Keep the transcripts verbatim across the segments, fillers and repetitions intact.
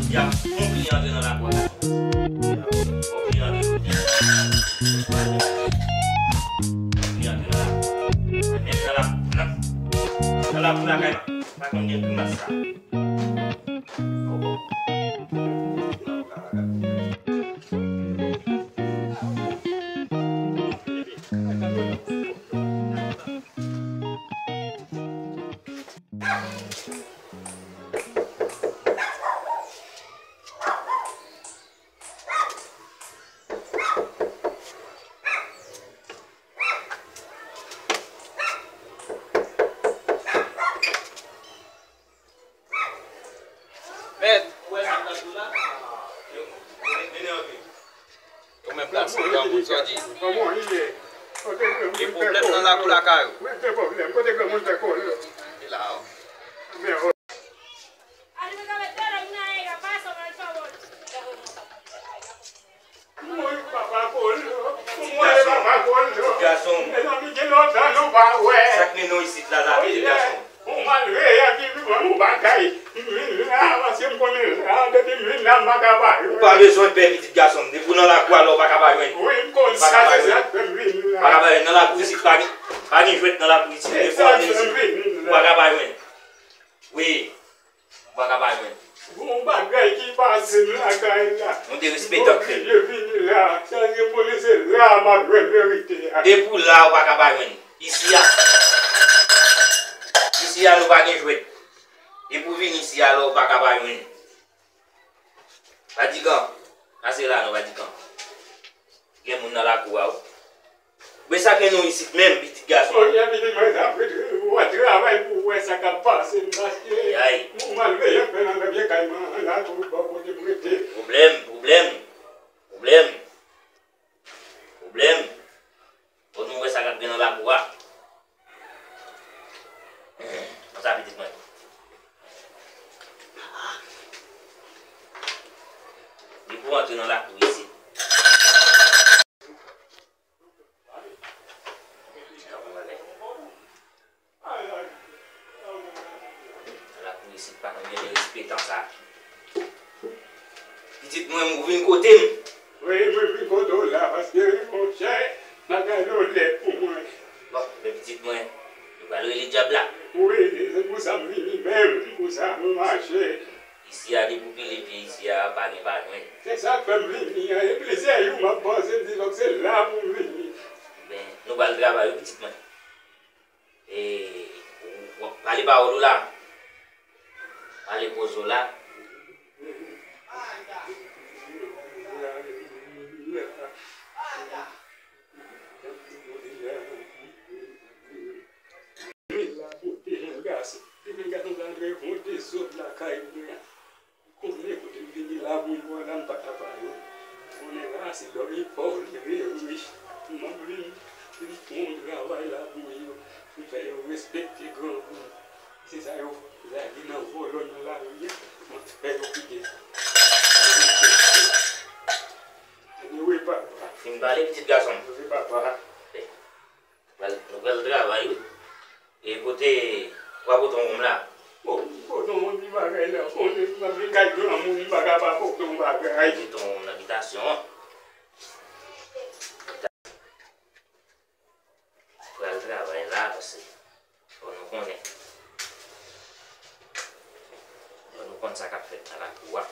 Jodi a, yon kliyan antre nan lakou a. Yon kliyan antre jodi a. Yon kliyan antre nan lakou a. Menm nan la, nan, nan lakou lakay la, pa konn gen grimas sa. Mèt, ou wè sa k ap la? Yo, yo, yo, yo, yo. Ou menm la, se granmoun, sa w di? Gen pwoblèm nan lakou lakay ou? Wi, gen pwoblèm. Kote granmoun fè kò l? Li la, wi. Mwen papa Pòl, mwen papa Pòl. Gason. Mezanmi, gen lontan nou pa wè. Sa k mennen w isit la, la, pitit gason? Yon malere ki vivan yon bagay. M vin la, paske m konnen la, depi m vin la, m pa ka pa jwenn. Ou pa bezwen pè, pitit gason m. Depi w nan lakou a la, ou pa ka pa jwenn. Wi, m konn sa, se sa k fè m vin la. Pa ka pa jwenn. Nan lakou isit, pa gen, pa gen jwèt nan lakou isit. Defwa, ou pa ka pa jwenn. Wi. Ou pa ka pa jwenn. Gon bagay ki pase m lakay la. Nou te respektan ke. Mwen oblije vini la. Sa se pou li, se la m ap jwenn verite a. Depi w la, ou pa ka pa jwenn. Isi a. Isi a, nou pa gen jwèt. Depi w vini isi a la, ou pa ka pa jwenn. Vatikan. Pase la, non, Vatikan. Gen moun nan lakou a, wi. Wè sa gen nou isit menm, pitit gason. Kounye a pitit mwen, sa fè w travay pou w wè sa k ap pase m, paske yon malveyan fè nan vye kay mwen an la, tou bò kote m rete. Pwoblèm, pwoblèm, pwoblèm, pwoblèm. Fò nou wè sa k ap gen nan lakou a. Konsa pitit mwen. Depi w antre nan lakou isit. Lakou isit pa konn gen derespektan sa. Pitit mwen, ou vin kote m. Wi, mwen vin kote w la, paske, monchè, bagay yo lèd pou mwen. Bon, men pitit mwen, yo pral rele dyab la. Wi, se pou sa m vini menm, pou sa m mache. Isi a, depi w pile pye isi a, pa gen pa jwenn. Se sa k fè m vini an. E plizyè jou m ap panse, m di fòk se la pou m vini. Ben, nou pral travay, wi, pitit mwen. E, w ap pale pawòl ou la. Pale poze w la. Vin la pou te jèn gason. Te jèn gason sa antre yon dezòd lakay mwen an. Konnen kote m vini la pou yo la, m pa ka pa yo. Konnen la se dòmi pòv li rich. M ap vin, vin fè yon travay la pou yo. M fè yo respekte granmoun. Se sa yo lage nan vòlò nan lari a. M ap fè yo kite sa. Anyway, papa. Fin pale, pitit gason m. Anyway, papa. Nou pral, nou pral travay, wi. E kote, w a pote yon wonm la? Bon, m pote yon wonm, ti bagay la. Konnen m ap vin kay granmoun, m pa ka pa pote yon bagay. Pote yon wonm nan bitasyon an. Pral travay la, paske fò nou konnen. Fò nou konn sa k ap fèt nan lakou a.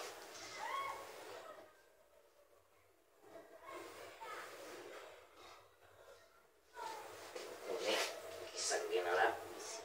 Konnen kisa k gen nan lakou isit.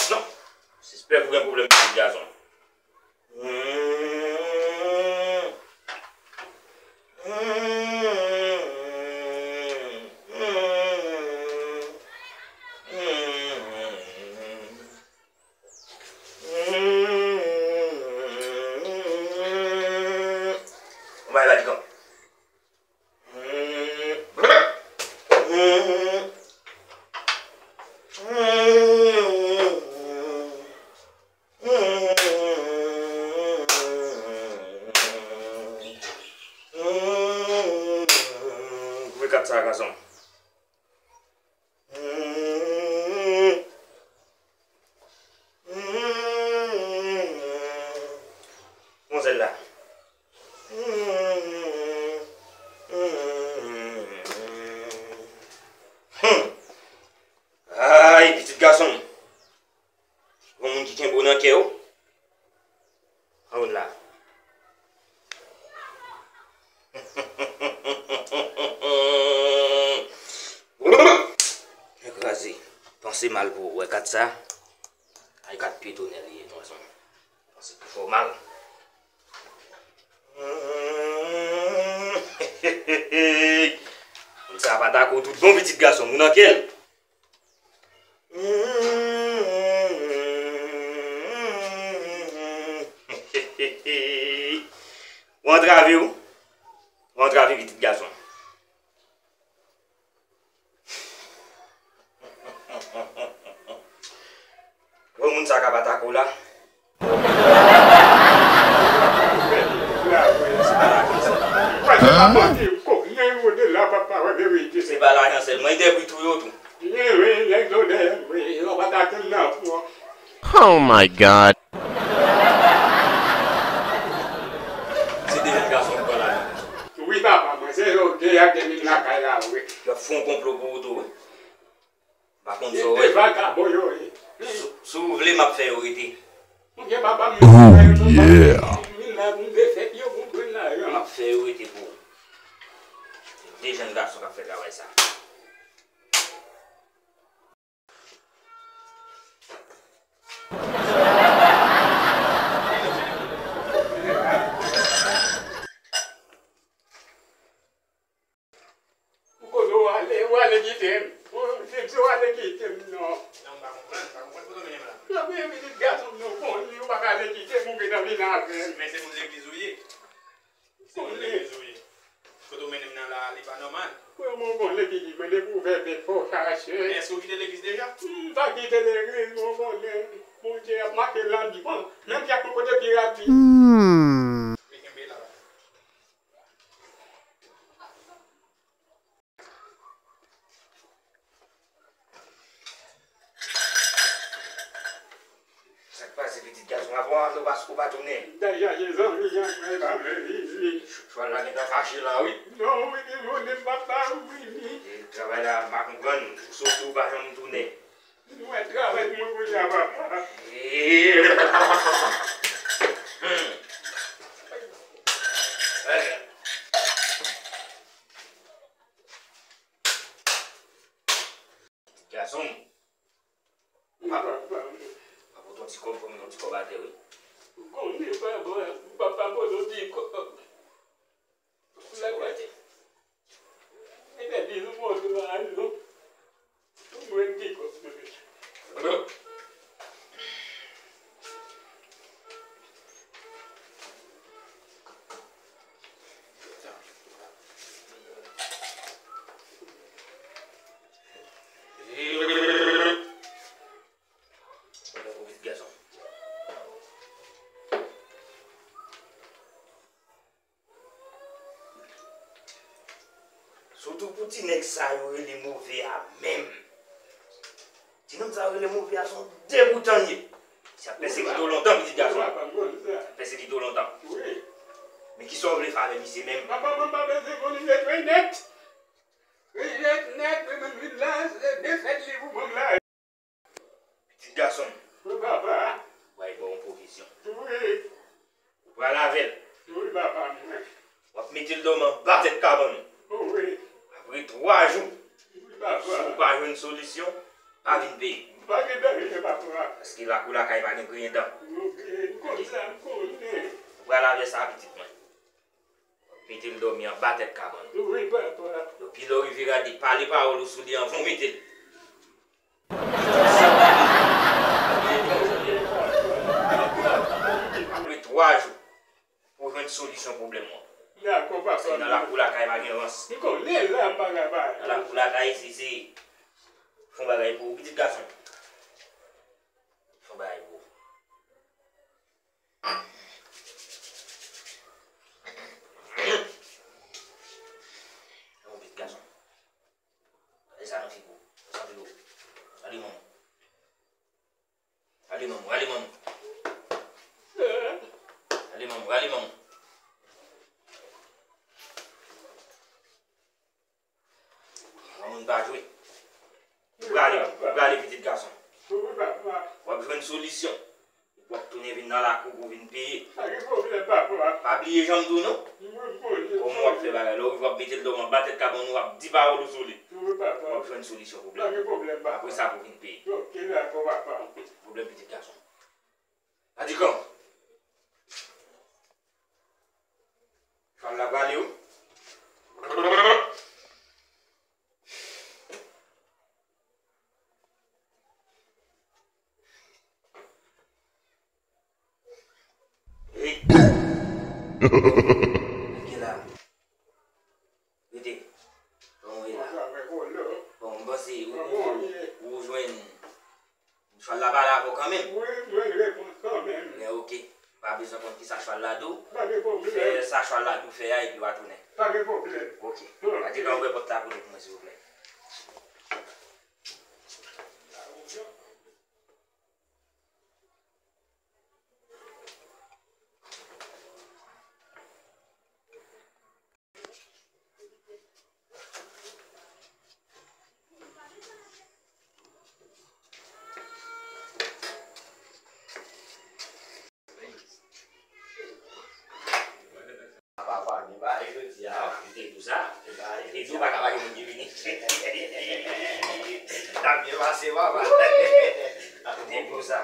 Non. Sispèk ou gen pwoblèm pitit gason. Yon bagay la ki kanpe. Koupe kat sa a, gason. Manzèl la. Ay, pitit gason m. Gon moun ki kenbe w nan kè w. Ann la. Kraze. Panse mal pou ou. Wè kat sa? Ay, kat pye tonè li ye, non, son. Panse pi fò mal. Moun sa pa tako tout bon, pitit gason. Moun nan kè l. Ou antrave, wi. Ou antrave pitit gason. Wè moun sa k ap atake w la. Se pa lajan sèlman, li te pou touye w tou. Oh my God. Se de jèn gason ki pran lajan. Wi, papa, mwen, se yo de a te vin lakay la, wi. Y ap fè yon konplo pou ou tou, wi. M pa konn sa w wè. Se de vagabon yo ye. Si, si w vle, m ap fè yo rete. Monchè, papa m, oh, yeah. Vin la pou m defèt yo, pou m pran lajan. M ap fè yo rete pou ou. Se de jèn gason k ap fè travay sa. Ou konnen w ale, w ale kite m. Ou di w ale kite m, non. Non, m pa konprann, m pa konprann kote w mennen m la. Nan men pitit gason m, nou konnen ou pa ka ale kite m, ou gentan vin avè m. Men se moun legliz ou ye. Se moun legliz ou ye. Kote w mennen m nan la a, li pa nòmal. Mwen, mwen konnen pitit mwen dekouvè bèt fò kache. Men èske w kite legliz deja? M pa kite legliz, mwen konnen Bondye ap make l nan bib. Menm Pyak mwen kote pi rapid. Hmm. Li kenbe la. Sa k pase, pitit gason? Apre w antre, w pa, w pa tounen. Dayè, zanmi an, mwen pa vle vini. Chwal la gentan fache la, wi. Non, wi, wi, wi, papa, wi, wi. E travay la, m pa konprann. Ou soti, ou pa janm tounen. Mwen travay mwen kounye a, papa. Gason m. Papa, papa, pote yon ti kòb, pote yon ti kòb atè, wi. Konnen papa, papa, pote yon ti kòb. Ti kòb atè. Epi bizou mwen tou la, non. Mwen gen kòb mwen. Sitou pou ti nèg sa yo rele move a menm. Ti nonm sa yo rele move a se yon degoutan l ye. Misye ap pèsekite w lontan, pitit gason. Ap pèsekite w lontan. Men kisa w vle fè avè misye menm? Papa, mwen pa bezwen konn li, rete nèt. Rete nèt, mwen menm vin la, se defèt li pou ban m la. Pitit gason m. Wi, papa. Ou pral ba w yon pwovizyon. Wi. Ou pral avè l. Wi, papa mwen. W ap mete l dòmi anba tèt kabann ou. Wi. Apre twa jou, wi, papa, si w pa jwenn solisyon, pa vin peye. Pa gen danje, papa. Paske lakou lakay pa gen griyen dan. Ok, m konn sa, m konnen. Ou pral avè sa, pitit mwen. Mete l dòmi anba tèt kabann. Wi, papa. Epi lè w rive gade, pale pawòl ou sou li anvan w mete l. Apre twa jou, pou w jwenn solisyon pwoblèm ou an. Dakò, papa. Paske nan lakou lakay pa gen rans. M konnen la, m pa ka bay. Nan lakou lakay, se, se fon bagay pou ou, pitit gason. Fon bagay pou ou. Yon pitit gason. Gade sa nan figi w. Sa figi w. Gade manman. Gade manman. Gade manman. Gade manman. Gade manman. Granmoun pa jwe. Ou prale, ou prale, pitit gason. W ap jwenn solisyon. W ap tounen vin nan lakou pou vin peye. Pa gen pwoblèm, papa. Pa bliye jan m di w non. Kòman w ap fè bagay la, w ap mete l dòmi anba tèt kabann ou, w ap di pawòl ou sou li. W ap jwenn solisyon pwoblèm. Pa gen pwoblèm, papa. Apre sa pou vin peye. Ok, dakò, papa. Pwoblèm pitit gason. Adikan. Chwal la prale wi. Hey. Ki la? Rete. Bon, wi la. Bon, m panse ou, ou, ou jwenn. Chwal la pale avè w kanmenm. Wi, m jwenn repons kanmenm. Men ok. M pa bezwen konn kisa chwal la di w. Pa gen pwoblèm. Fè sa chwal la di w fè a epi w a tounen. Pa gen pwoblèm. Ok. Ok. Adikan, ouvè pòt la pou nou pou mwen, silvouplè. Papa, gen bagay jodi a. Li te di w sa. Li te di w pa ka pa gen moun ki vini. T ap byen pase, papa. Li te di w sa.